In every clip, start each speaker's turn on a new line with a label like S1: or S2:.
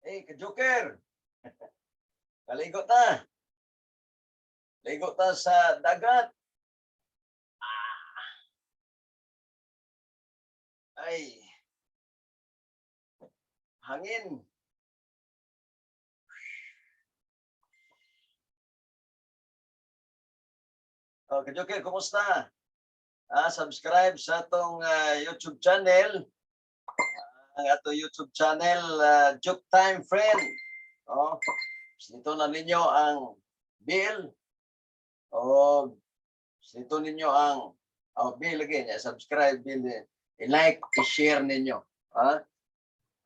S1: Hey, ka-joker! Kaligo ta. Ligo ta sa dagat. Ah. Ay. Hangin. Oh, ka-joker, kumusta? Ah, subscribe sa atong YouTube channel. Ang atong YouTube channel, Joke Time Friend. Oh, dito na ninyo ang bill. O dito ninyo ang, oh, bill again, subscribe, bill, i-like, i-share ninyo. Ha?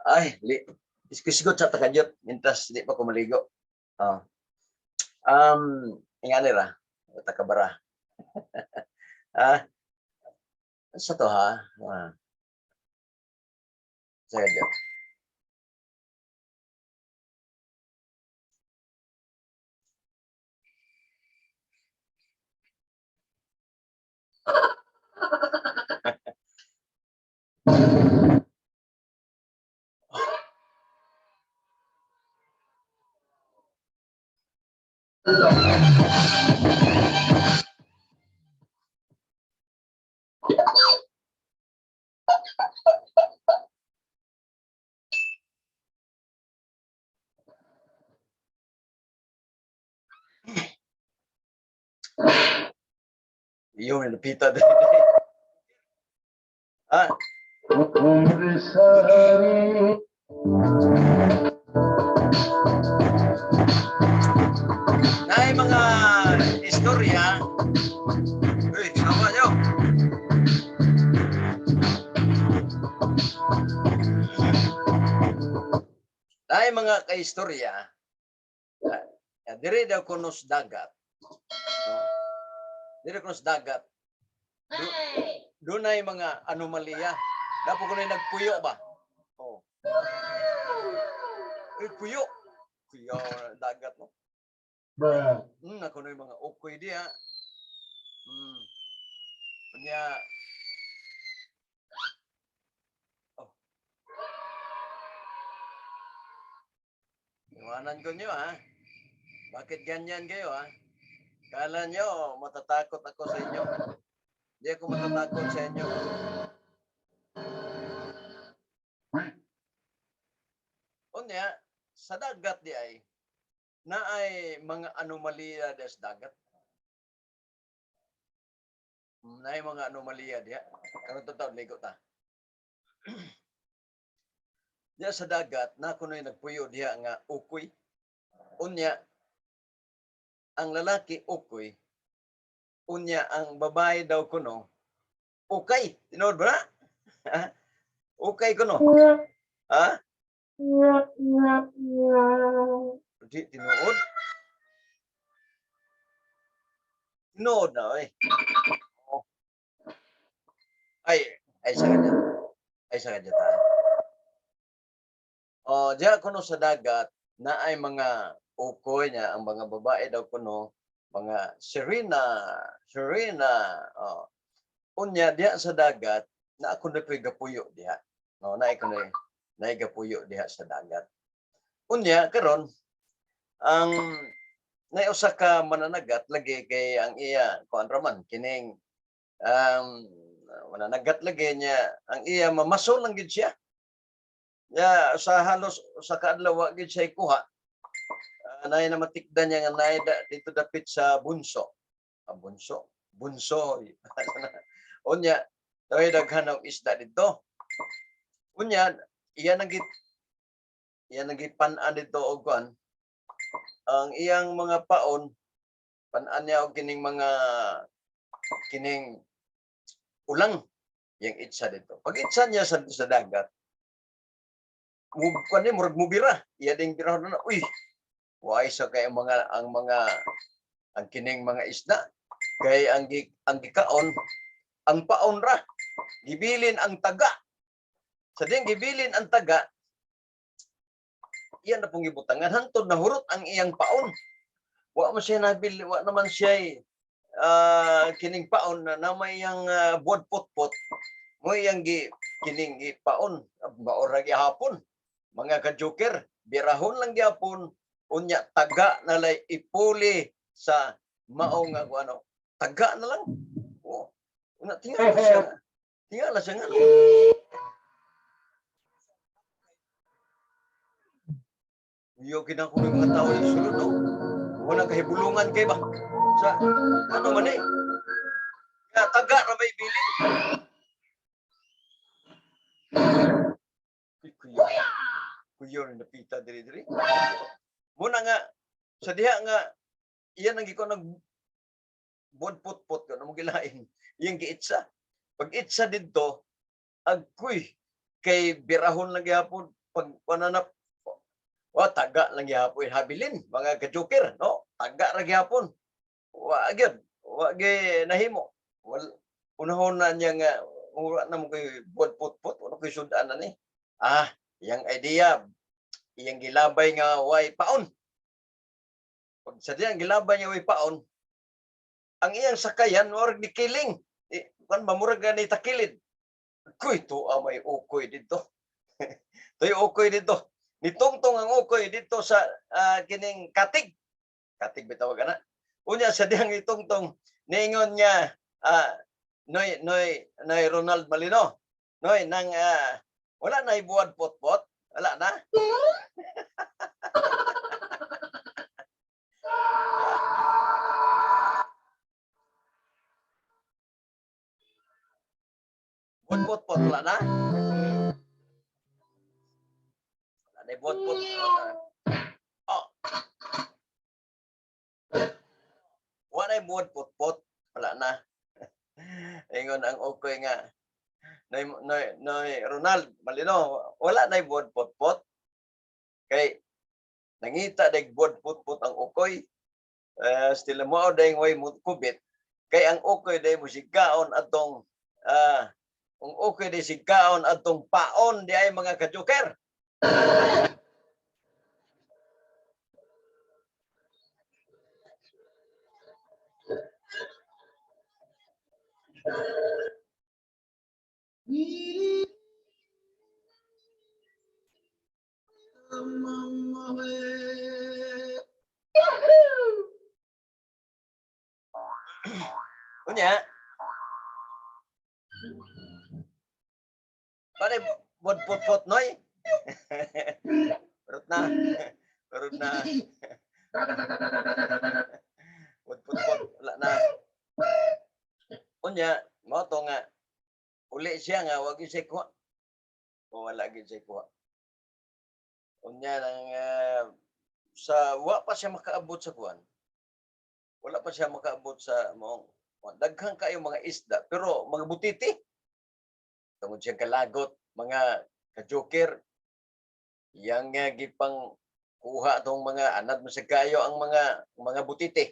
S1: Ay, li, iskusigot sa takajot, mintas di pa ko maligo. Oh. Ingani ra, takabara. Ah, sa to ha? Ah. Sa kadyo. Yun, napita din. Ah, naay mga istorya. Uy, sama nyo. Naay mga kaistorya. Ah, dire daw kuno sa dagat. No? Dire kuno sa dagat. Doon ay mga anomalya. Dapat kuno nagpuyo ba? Oh. Uy, puyo. Puyo dagat, no?
S2: Bruh.
S1: Ako na yung mga ukoy diya. Kanya, oh. Iwanan ko nyo, ha? Bakit ganyan kayo, ha? Kala nyo, matatakot ako sa inyo. Hindi ako matatakot sa inyo. Unya, sa dagat di ay, na ay mga anomalya des dagat. Na ay mga anomalya diya. Karon to ligo ta. Diya sa dagat, na kuno'y nagpuyo diya nga ukoy. Unya, ang lalaki ukoy, unya ang babae daw kuno, ukay. Tinuod ba na? Ukay kuno. Ha? Di, tinuod? Tinuod na, oy. Oh. Ay, ay sa kanya. Ay sa kanya ta. Oh, diya kuno sa dagat na ay mga ukoy niya, ang mga babae daw kuno, mga sirena, sirena. Oh. Unya diya sa dagat na ako na po'y gapuyo diha. No, na ako na gapuyo diha sa dagat. Unya karon ang nay usa ka mananagat lagi kay ang iya kuan raman kining mananagat lagi niya, ang iya mamasol lang gid siya. Ya sa halos sa kaadlaw wa gid siya ikuha. Nay na matikdan niya nga nay da, dito dapit sa bunso. Ah, bunso. Bunso. Unya, daway daghan og isda dito. Unya, iya nang gipan-an dito og kuan. Ang iyang mga paon, pan-an niya og kining mga kining ulang yang itsa dito. Pag itsa niya sa dagat, kuan ni murag mubira. Iya ding birahon na, uy, why sa kay ang mga ang kining mga isda kay ang gikaon ang paon ra, gibilin ang taga. Sa ding gibilin ang taga, iyan na pong gibutangan hantod nahurot ang iyang paon. Wa man siya nabil, wa naman siya kining paon na may iyang buwad potpot mo iyang gi kining gi paon, maura gihapon mga ka-joker. Birahon lang gyapon, unya taga na lay ipuli sa mao nga kung ano. Taga na lang. Oh. Una tingala siya. Tingala siya nga, no? Iyo kinako ng mga tao sa sulod, no? Wala kahibulungan kay ba? Sa ano man eh? Nga taga ra may bilin. Uy, kuya. Kuya rin napita diri diri. Muna nga sa diha nga iyan ang giko nag buod put-put ko mo gilain iyang giitsa. Pag itsa didto, agkuy, kay birahon lang gihapon pag pananap wa, taga lang gihapon habilin, mga ka-joker, no? Taga ra gihapon, wa gyud, wa gyud nahimo. Wal unahon na niya nga wala na mo kay buod put-put, wala koy sudan na ni. Ah, iyang idea, iyang gilabay nga way paon. Pag sa diyang gilabay nga way paon, ang iyang sakayan murag ni kiling eh, kan ba murag gani takilid. Kuy, tuwa may ukoy dito. Tuy ukoy dito, nitungtong ang ukoy dito sa kining katig. Katig bitaw ana. Unya sa diyang itungtong, niingon niya, "Noy, Noy, Noy Ronald Malino, Noy, nang wala na ibuwad potpot, wala na." Buwad potpot, wala na. Wala na ibuwad potpot. Oh. Wala na ibuwad potpot, wala na. Ingon ang ukoy nga, "Noy, Noy, Noy Ronald Malino, wala na ibuwad potpot." Kay nangita dag buwad potpot ang ukoy. Still mo dayng way mo kubit. Kay ang ukoy day mo sigaon atong ang ukoy day sigaon atong paon di ay, mga kajoker. Unya, pare buwad potpot, Noy. Perut na. Perut na. Buwad potpot, wala na. Unya, mao to nga uli siya nga wag gyud siya kuha. O wala gyud siya kuha. Unya nang sa wa pa siya makaabot sa kuan. Wala pa siya makaabot sa maong daghan kayo mga isda pero mga butiti. Tungod siyang kalagot, mga ka-joker, yang gipang kuha tong mga anad mo sa kayo ang mga butiti.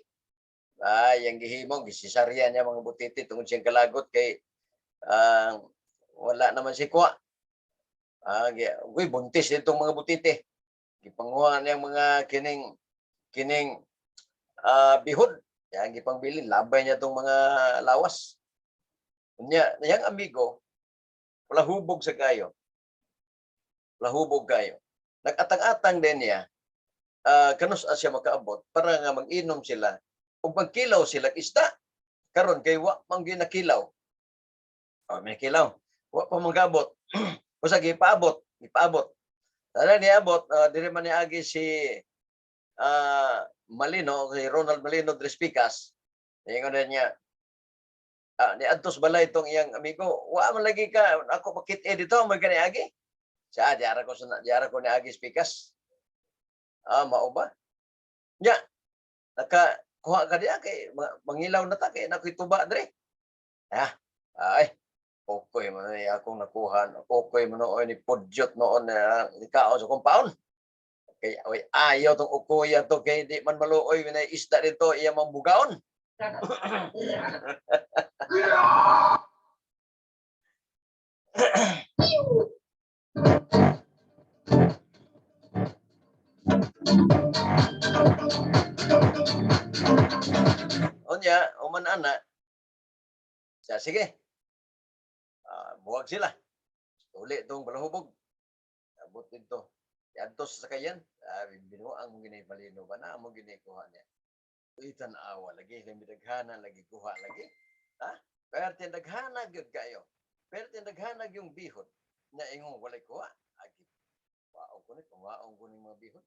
S1: Ay, yang gihimo gisisarya niya mga butiti tungod siyang kalagot kay wala naman si kuha. Ah, uy, buntis itong mga butiti. Gipanguha niyang mga kining kining bihod. Yang gipangbilin, labay niya tong mga lawas. Unya, yang amigo, wala hubog sa kayo. Wala hubog kayo. Nag-atang-atang din niya, kanus siya makaabot para nga mag-inom sila ug magkilaw sila isda. Karon kay wa man ginakilaw. Oh, may kilaw. Wa pa man kaabot. Usa gipaabot, gipaabot. Tara niabot, diri man niagi si Malino, si Ronald Malino Tres Picas. Ingon na niya, niadtos balay itong iyang amigo. "Wa man lagi ka, ako makit-e dito, man ka niagi." Siya, diara ko niagi Pikas. "Ah, mao ba? Nya, naka kuha ka diya kay mangilaw na ta kay nakoy tuba dre." Ah, ay, okay man ni akong nakuha. Okay man noon ni Pudyot noon na ikaon sa kumpaon. Kay oy, ayaw tong ukoy to kay di man maluoy na isda dito iya mang bugaon. Unya, uman ana. Siya, sige. Buwag sila. Uli itong balahubog. Abot dito. Adto sa sakayan, ah, binuang mo gini balino ba na mo gini kuha niya. Itan awa lagi kay midaghana lagi kuha lagi. Ha? Pero daghana gyud kayo. Pero daghana yung bihod na ingong walay kuha. Agi. Waong ko ni, waong ko ni mga bihod.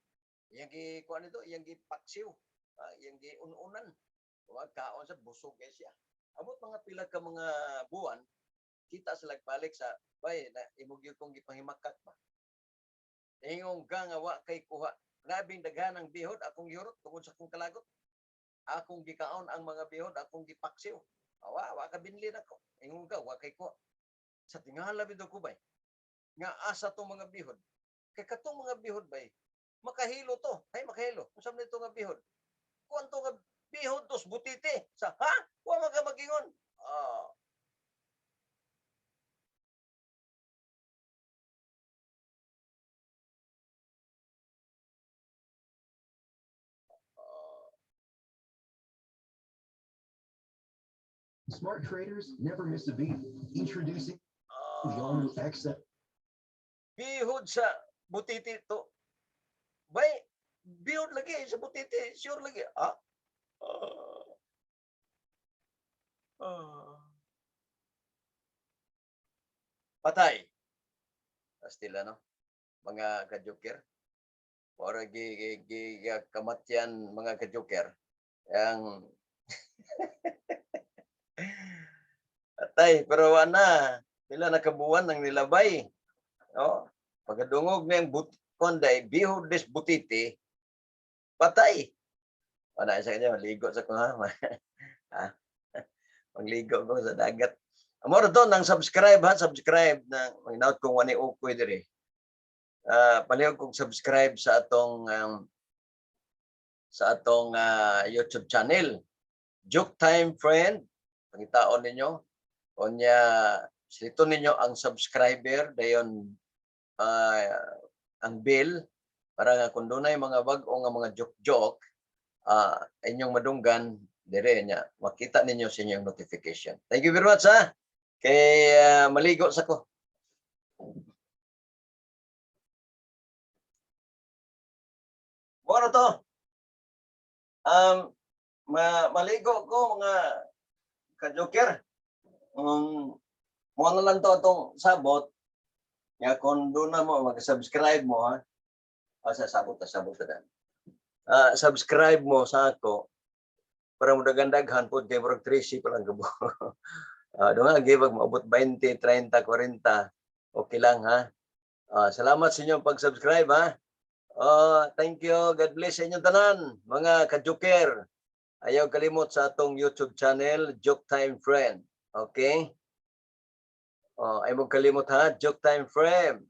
S1: Iyang gi kuha nito, iyang gi paksiw, ah, iyang gi ununan. Wa kaon sa busog kay siya. Amot mga pila ka mga buwan, kita sila balik sa bay na imo gyud kong gipangimakak ba. Ingong ka nga wa kay kuha. Grabing daghan ang bihod akong gihurot tungod sa akong kalagot. Akong gikaon ang mga bihod, akong gipaksiw. Awa, wa ka binlin ako. Ingon ka, wa kay kuha. Sa tingala bitaw ko bay, nga asa tong mga bihod. Kay katong mga bihod bay, makahilo to. Hay makahilo. Unsa man ito nga bihod? Kuan to nga bihod tos butite. Sa ha? Wa man ka magingon. Ah. Ah.
S2: Smart traders never miss a beat. Introducing the
S1: Ah.
S2: all-new XF
S1: Bihod sa butiti to. Bay, bihod lagi sa butiti, sure lagi. Ah. Ah. Ah. Patay. Pastila no? Mga ka-joker. Ora gi, gi, gi, gi kamatyan mga ka-joker. Yang patay pero wala pila nakabuwan ng nilabay. No? Pagkadungog na yung but konday, bihod des butiti, patay. Wala sa kanya, maligo sa ko ha. Ha? Magligo ko sa dagat. Amor to nang subscribe ha, subscribe na magnaot kong wani ukoy diri. Ah, palihog kong subscribe sa atong YouTube channel. Joke Time Friend, pangitaon ninyo. Unya silito ninyo ang subscriber dayon ang bell para nga kung dunay mga bag-o nga mga joke-joke inyong madunggan dire nya makita ninyo sa inyong notification. Thank you very much ha. Kay maligo sa ko. Bueno to. Maligo ko mga ka-joker. Mo na lang to atong sabot. Ya kung doon na mo mag-subscribe mo ha. Ah, sa sabot ta sabot ta dan. Ah, subscribe mo sa ako para mo daghan-daghan pod kay murag 13 pa lang gabo. Ah, doon nga give maabot 20, 30, 40. Okay lang ha. Ah, salamat sa inyong pag-subscribe ha. Oh, thank you. God bless sa inyong tanan, mga ka-joker. Ayaw kalimot sa atong YouTube channel, Joke Time Friend. Okay? Oh, ay mo kalimot ha, Joke Time Friend.